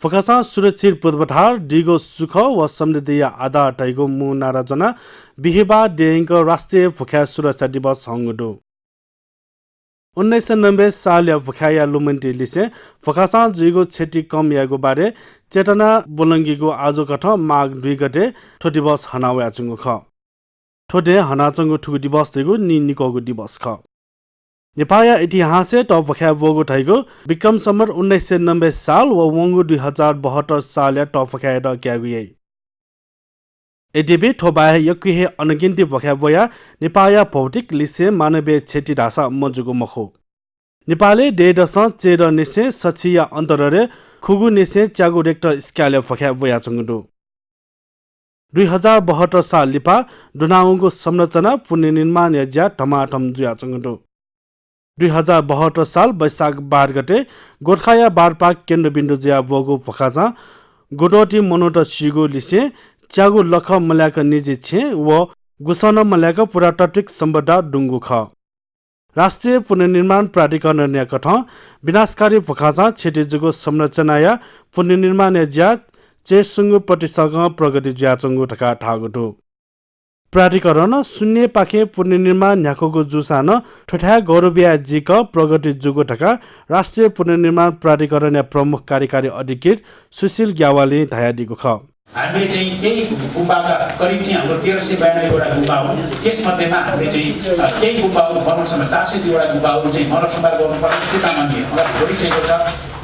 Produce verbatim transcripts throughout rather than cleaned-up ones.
भुखासां सुरक्षित पूर्वाधार, दीगो सुख व समृद्धिया आधार धइगु मू नारा ज्वनाः बिहिबाः देय्‌क राष्ट्रिय भुखाय् सुरक्षा दिवस हंगु दु। उन्नाइस सय नब्बे सालया भुखाय्‌या लुमन्ति लिसें भुखासां जुइगु क्षति कम यायेगु बारे चेतना ब्वलंकीगु आजु कथं माघ दुई गते थ्व दिवस हना वयाच्वंगु खः। थ्व दँय् हनाच्वंगु थुगु दिवस धइगु नीनिक्वःगु दिवस खः। नेपाःया इतिहासय् तःभुखाय् ब्वःगु धइगु विक्रम सम्वत उन्नाइस सय नब्बे साल व वंगु दुई हजार बहत्तर सालया तःभुखाय्‌यात क्यायेगु याइ। यद्यपि थ्व बाहेक यक्व हे अनगिन्ति भुखाय् ब्वयाः नेपाःया भौतिक लिसें मानवीय क्षति धाःसा मजूगु मखु। नेपालय् देय्‌दसं चय्‌दँनिसें सछिया अन्तर्राज्यय् खुगूनिसें च्यागू Richter scale-या भुखाय् ब्वयाच्वंगु दु। दुई हजार बहत्तर साल लिपा दुनावंगु संरचना पुनर्निर्माणया ज्या धमाधम जुयाच्वंगु दु। दुई हजार बहत्तर साल वैशाख बाह्र गते गोर्खाया बारपाख केन्द्रबिन्दु जुयाः ब्वःगु भुखासां गुद्वःति मनूत सीगु लिसें च्यागू लख मल्याक निजी छेँ व गुसं नं मल्याक पुरातात्विक सम्पदा दुंगु खः। राष्ट्रिय पुनर्निर्माण प्राधिकरणया कथं विनाशकारी भुखासां क्षति जूगु संरचनाया पुनर्निर्माणया ज्या चय्‌संगू प्रतिशतं प्रगति जुयाच्वंगु धकाः धाःगु दु। प्राधिकरणं शून्यपाखें पुनर्निर्माण न्ह्याकूगु जूसां नं थ्वथाय् गौरवया जिक प्रगति जूगु धकाः राष्ट्रिय पुनर्निर्माण प्राधिकरणया प्रमुख कार्यकारी अधिकृत सुशील ग्यावालीं धयादीगु खः। हामीले चाहिँ केही गुम्बाका करिब चाहिँ हाम्रो तेह्र सय बयानब्बे वटा गुम्बा हुन्। त्यसमध्येमा हामीले चाहिँ, अ, केही गुम्बाहरू, वर्षमा चार सय दुई वटा गुम्बाहरू चाहिँ मरमत गर्नुपर्ने त्यो काम हामीले अगाडि बढिसकेको छ।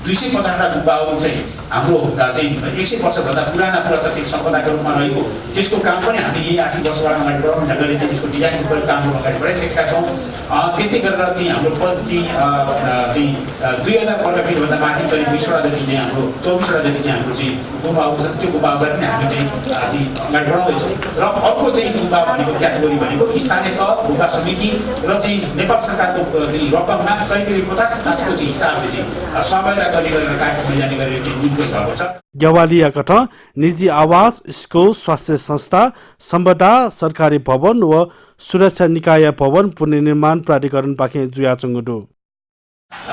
दुई सय पचास वटा गुम्बाहरू चाहिँ हाम्रो, अ, चाहिँ एक सय वर्षभन्दा पुराना पुरातात्विक सम्पदाको रूपमा रहेको, त्यसको काम पनि हामीले यही आर्थिक वर्षबाट अगाडि बढाउने गरी चाहिँ त्यसको डिजाइनको काम अगाडि बढाइसकेका छौँ। अ, त्यस्तै गरेर चाहिँ हाम्रो प-, चाहिँ, अ, अ, चाहिँ, अ, दुई हजार वर्ग फिटभन्दा माथि करिब बिसवटा जति चाहिँ हाम्रो, चौबिसवटा जति चाहिँ हाम्रो चाहिँ गुम्बाहरू छ, त्यो गुम्बाहरूलाई पनि हामी चाहिँ, अ, चाहिँ अगाडि बढाउँदैछौँ। र अर्को चाहिँ गुम्बा भनेको category भनेको स्थानीय तह, गुम्बा समिति र चाहिँ नेपाल सरकारको, अ, चाहिँ रकममा करिब करिब पचास पचासको चाहिँ हिसाबले चाहिँ, अ, सहभागिता गर्ने गरेर कार्यक्रम लैजाने गरेर चाहिँ निर्माण भएको छ। ग्यावालीया कथं निजी आवास, स्कुल, स्वास्थ्य संस्था, सम्पदा, सरकारी भवन व सुरक्षा निकायया भवन पुनर्निर्माण प्राधिकरणपाखें जुयाच्वंगु दु।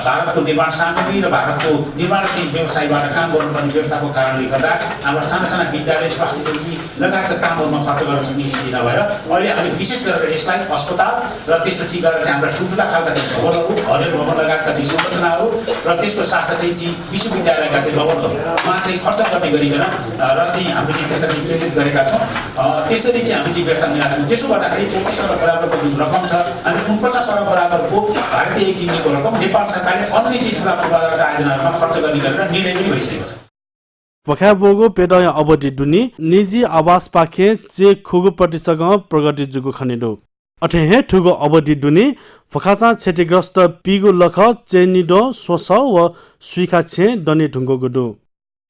भारतको निर्माण सामग्री र भारतको निर्माण चाहिँ व्यवसायबाट काम गर्नुपर्ने व्यवस्थाको कारणले गर्दा हाम्रा साना साना विद्यालय, स्वास्थ्य चौकी लगायतका कामहरूमा खर्च गर्न सक्ने स्थिति नभएर अहिले हामी विशेष गरेर यसलाई अस्पताल र त्यसपछि गएर चाहिँ हाम्रा ठुल्ठुला खालका चाहिँ भवनहरू, हरेल भवन लगायतका चाहिँ संरचनाहरू र त्यसको साथसाथै चाहिँ विश्वविद्यालयका चाहिँ भवनहरूमा चाहिँ खर्च गर्ने गरिकन, अ, र चाहिँ हामीले चाहिँ त्यसलाई चाहिँ प्रेरित गरेका छौँ। अ, त्यसरी चाहिँ हामीले चाहिँ व्यवस्था मिलाएको छौँ। त्यसो गर्दाखेरि चौबिस अर्ब बराबरको जुन रकम छ, अनि उनपचास अर्ब बराबरको भारतीय किनेको रकम नेपाल सरकारले अन्य चाहिँ ठुला पूर्वाधारका आयोजनाहरूमा खर्च गर्ने गरेर निर्णय पनि भइसकेको छ। भुखाय् ब्वःगु प्यदँया अवधि दुने निजी आवासपाखें चय्खुगू प्रतिशतं प्रगति जूगु खनेदु। अथे हे थुगु अवधि दुने भुखासां क्षतिग्रस्त पीगू लख चय्निद्वः स्वसः व सुइखा छेँ दने धुंकूगु दु।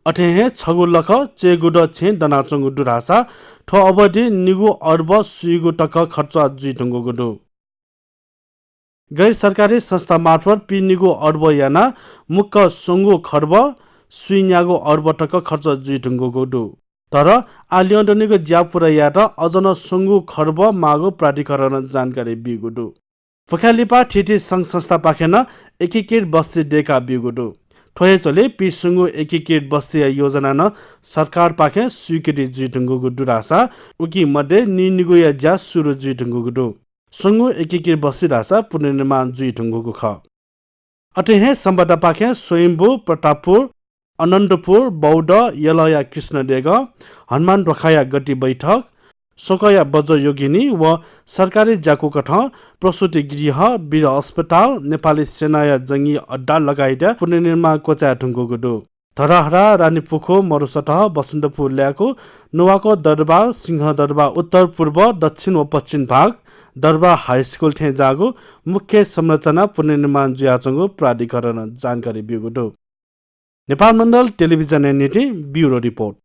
अथे हे छगू लख चय्गूद्वः छेँ दनाच्वंगु दु धाःसा थ्व अवधि निगू अर्ब सुइगू तक खर्च जुइ धुंकूगु दु। गैर सरकारी संस्था मार्फत पीनिगू अर्ब यानाः मुक्क स्वंगू खर्ब सुइन्यागू अर्ब तक खर्च जुइ धुंकूगु दु। तर आः ल्यं दनिगु ज्या पूरा यायेत अझ नं स्वंगू खर्ब माःगु प्राधिकरणं जानकारी ब्यूगु दु। भुखाय् लिपा थीथी संघ संस्थापाखें नं एकीकृत बस्ती दयेका ब्यूगु दु। थ्व हे झ्वलय् पीस्वंगू एकीकृत बस्तीया योजना नं सरकारपाखें स्वीकृति जुइ धुंकूगु दु धाःसा उकी मध्ये नीनिगूया ज्या सुरु जुइ धुंकूगु दु। स्वंगू एकीकृत बस्ती धाःसा पुनर्निर्माण जुइ धुंकूगु खः। अथे हे सम्पदापाखें स्वयम्भू, प्रतापपुर, अनन्तपुर, बौद्ध, यलया कृष्ण देगः, हनुमान ध्वाखाया गति बैठक, स्वकया वज्रयोगिनी व सरकारी ज्याकू कथं प्रसूति गृह, वीर अस्पताल, नेपाली सेनाया जंगी अड्डा लगायतया पुनर्निर्माण क्वचाये धुंकूगु दु। धरहरा, रानीपुखू, मरुसतह, बसन्तपुर ल्याय्कू, नुवाकोट दरबार, सिंहदरबार उत्तर, पूर्व, दक्षिण व पश्चिम भाग, दरबार हाई स्कुल थें जाःगु मुख्य संरचना पुनर्निर्माण जुयाच्वंगु प्राधिकरणं जानकारी ब्यूगु दु। नेपाल मण्डल टेलिभिजनया निंतिं ब्युरो रिपोर्ट।